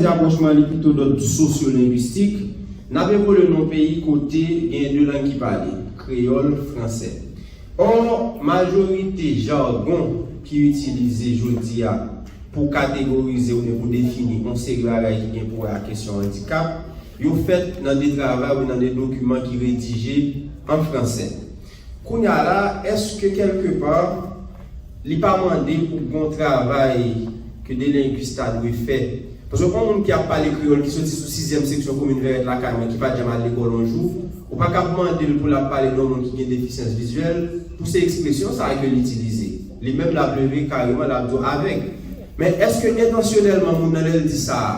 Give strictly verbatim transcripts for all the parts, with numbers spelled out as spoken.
Rapwochman li pito dòd sosyolengwistik, n ap evolye nan yon peyi kote gen de lang ki pale, kreyòl, fransè. Ò, majorite jagon ki itilize jodi a pou kategorize oubyen pou defini yon seri bagay ki gen pou wè ak kesyon andikap, yo fèt nan de travay oubyen nan de dokiman ki redije an fransè. Kounye a la, èske kèlkepa li pa mande pou gon travay ke de lengwis ta dwe fè? Paske yon moun ki ap pale kreyòl ki soti sou sizyèm seksyon komin Vèrèt lakay mwen ki pa t janm al lekòl yon jou, ou pa ka ap mande l pou l ap pale de yon moun ki gen defisyans vizyèl pou se ekspresyon sa a ke l itilize. Li menm l ap leve kareman l ap di w avèg. Men èske entansyonèlman moun nan lè l di sa a,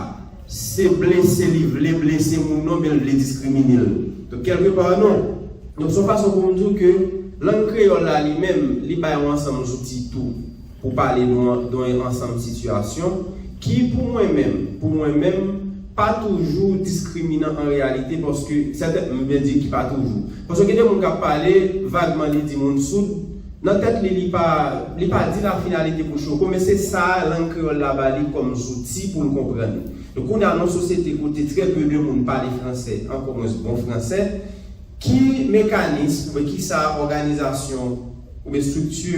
se blese li vle blese moun nan, oubyen l vle diskrimine l? Donk, kèlkepa, non. Donk, se yon fason pou m di w ke lang kreyòl la, li menm, li bay yon ansanm zouti tou pou pale de yon, de yon ansanm sitiyasyon ki, pou mwen menm, pou mwen menm, pa toujou diskriminan an reyalite, paske sèten, m vle di ki pa toujou. Paske gen de moun k ap pale vagman, li di moun soud, nan tèt li, li pa, li pa di la finalité pou choke w, men se sa lang kreyòl la ba li kòm zouti pou l konprann. Donk, kounye a, nan yon sosyete kote trè pe de moun pale fransè, ankò mwens bon fransè, ki mekanis oubyen ki sa òganizasyon oubyen estrikti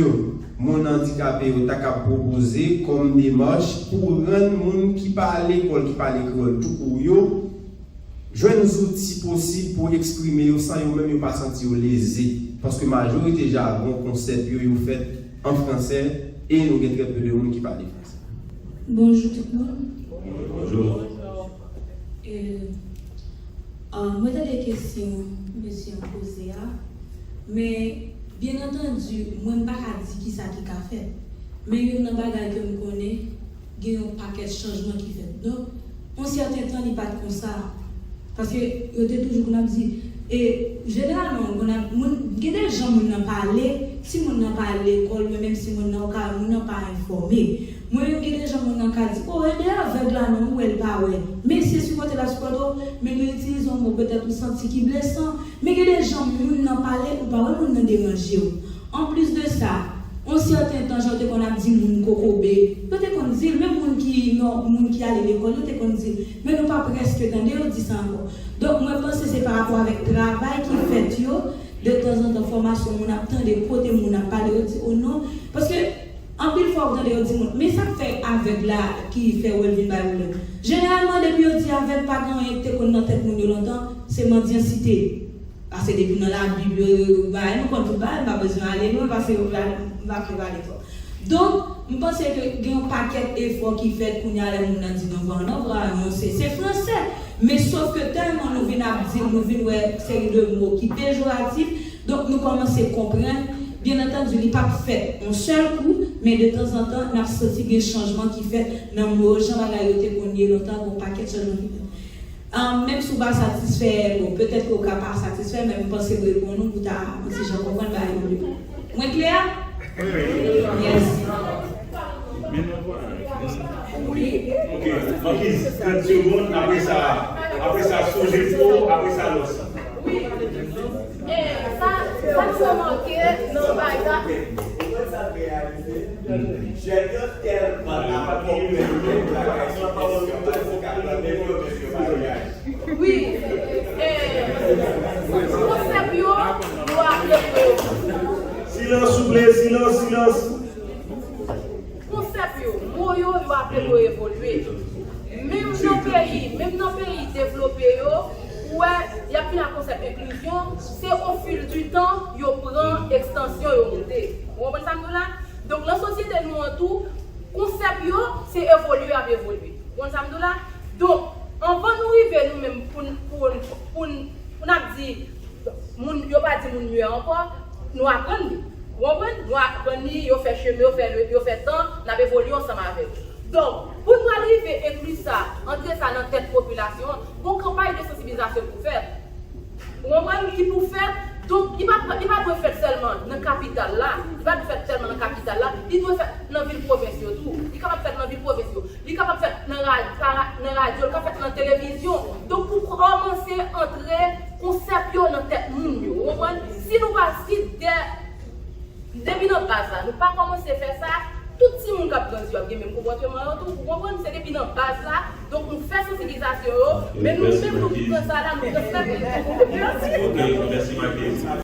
moun andikape yo ta kab pwopoze kòm demach pou rann moun ki pa al lekòl, ki pale kreyòl toukou yo, jwenn zouti posib pou eksprime yo san yo menm yo pa santi yo leze? Paske majorite jagon, konsèp yo, yo fèt an fransè e nou gen trè pe de moun ki pale fransè. Bonjou tout moun. Bonjou. E, a, mwen tande kesyon mesye an poze a, men, byen antandi, mwen m pa ka di kisa ki ka fèt. Men youn nan bagay ke m konnen, gen yon pakèt chanjman ki fèt. Donk, yon sèten tan, li pa t konsa. Paske yo te toujou konn ap di, e jeneralman, ou konn ap, moun, gen de jan moun nan pale, si moun nan pa al lekòl, men menm si moun nan, ou ka wè moun nan pa enfòme. Mwen menm, gen de jan moun nan ka di, o, e de avèg la non, ou wè l pa wè. Men se sipòte l ap sipòte w, men li itilize yon mo petèt ou santi ki blesan. Men gen de jan moun nan pale, ou pa wè moun nan deranje w. Anplis de sa, yon sèten tan, jan yo te konn ap di moun kokobe, yo te konn di l, menm moun ki nò-, moun ki ale lekòl, yo te konn di l. Men nou pa prèske tande yo di sa ankò. Donk, mwen panse se pa rapò avèk travay ki fèt yo, detanzantan, fòmasyon moun ap tande, kote moun ap pale, yo di, o non. Paske, anpil fwa, ou tande yo di moun, men sa k fè avèg la ki fè wè l vin bay pwoblèm. Jeneralman, depi yo di avèg, pa gen anyen ki te konn nan tèt moun yo lontan, se mandyansite. Paske depi nan Labib, yo, yo, yo, bagay, nou konn tout bagay, m pa bezwen ale lwen, paske yo, m pa ka pale twòp. Donk, m panse ke gen yon pakèt efò ki fèt kounye a lè moun nan di non, vwa, non, vwa, non, se, se fransè. Men sòf ke tèlman nou vin ap di l, nou vin wè seri de mo ki pejoratif, donk nou kòmanse konprann, byen antandi, li p ap fèt yon sèl kou, men detanzantan, n ap santi gen chanjman ki fèt nan mo yo, jan bagay yo te konn ye lontan, gen yon pakèt chanjman ki fèt. Ahn, menm si w pa satisfè, bon, petèt ke w ka pa satisfè, men m panse m reponn ou pou ta yon ti jan konprann bagay yo. Mwen klè? Yes. Ok, Marquise, trant segonn, apre sa, apre sa, sonje po, apre sa, lòs. Wi. E, sa, sa m remake nan bagay sa. Jèn yo tèlman ap konprann bagay sou kesyon matika, tande yo menm yo pa reyaji. Wi. E, konsèp yo, yo ap evolye. Silans, souple, silans, silans. Konsèp yo, mo yo, yo ap evolye. Menm nan peyi, menm nan peyi devlope yo, ou wè, y ap vin ak konsèp enklizyon, se au fil du temps, yo pran ekstansyon, yo moute. Ou konprann sa m di w la? Donk, nan sosyete nou an tou, konsèp yo, se evolye y ap evolye. Ou konn sa m di w la? Donk, anvan nou rive nou menm pou n, pou n, pou n, pou n ap di, moun, yo pa di moun mye ankò, nou aprann li. Ou konprann? Nou aprann li, yo fè chemen, yo fè, yo fè tan, n ap evolye ansanm avè l. Donk, pou n pral rive enkli sa, antre sa nan tèt popilasyon an, gon kanpay de sansibilizasyon pou fèt. Ou konprann? Ki pou fèt. Donk, li pa, li pa dwe fèt sèlman nan kapital la. Li pa dwe fèt sèlman nan kapital la. Li dwe fèt nan vil pwovens yo tou. Li kapab fèt nan vil pwovens yo. Li kapab fèt nan ra-, pa ra-, nan radyo, li ka fèt nan televizyon. Donk, pou kòmanse antre konsèp yo nan tèt moun yo. Ou konprann? Si nou pa, si dè, depi nan baz la, nou pa kòmanse fè sa, tout timoun ap grandi, yo ap gen menm konpòtman yo tou, ou konprann? Se depi nan baz la, donk nou fè sansibilizasyon yo, men nou menm nou pran sa la, nou transmèt li. Mèsi. Ok, mèsi Marquise.